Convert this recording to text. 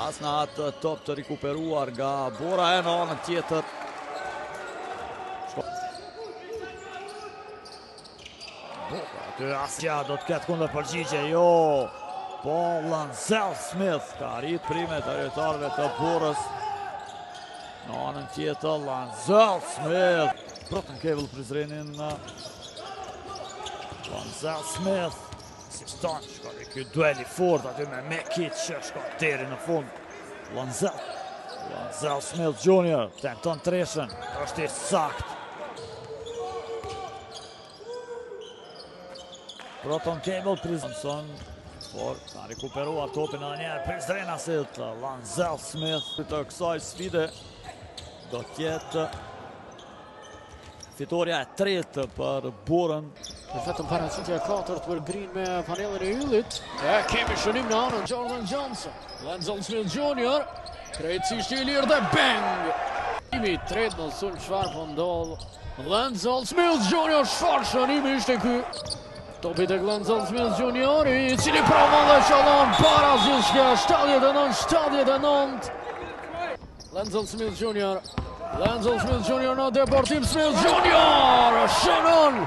As në atë top të rikuperuar nga Bora e në anën tjetër. Bukur, aty asja do të ketë kundërpërgjigje, jo. Po Lanzel Smith ka arrit primet e lojtarëve të Borës. Në anën tjetër Lanzel Smith. Proton Cable Prizrenin. Lanzel Smith. Asiston, shkon dhe ky duel i fort aty me Mekic që shkon deri në fund. Lanzel. Lanzel Smith Jr. tenton treshën, është i sakt. Proton Cable Prizrenson, por ka rikuperuar topin edhe njëherë Prizrenasit, Lanzel Smith të kësaj sfide do t'jetë Fitorja e tretë për Borën. Dhe vetëm paraqitja e katërt për Green me fanellën e Yllit. E kemi shënim në anën Jordan Johnson. Lanzel Smith Jr. Krejtësisht i lirë dhe bang! Shënimi i tretë në sulm çfarë po ndodh. Lanzel Smith Jr. çfarë shënimi ishte ky? Topi tek Lanzel Smith Jr. i cili provon dhe qëllon para gjithçka 79-79. Lanzel Smith Jr. Lanzel Smith Jr. në depërtim Smith Jr. Shënon!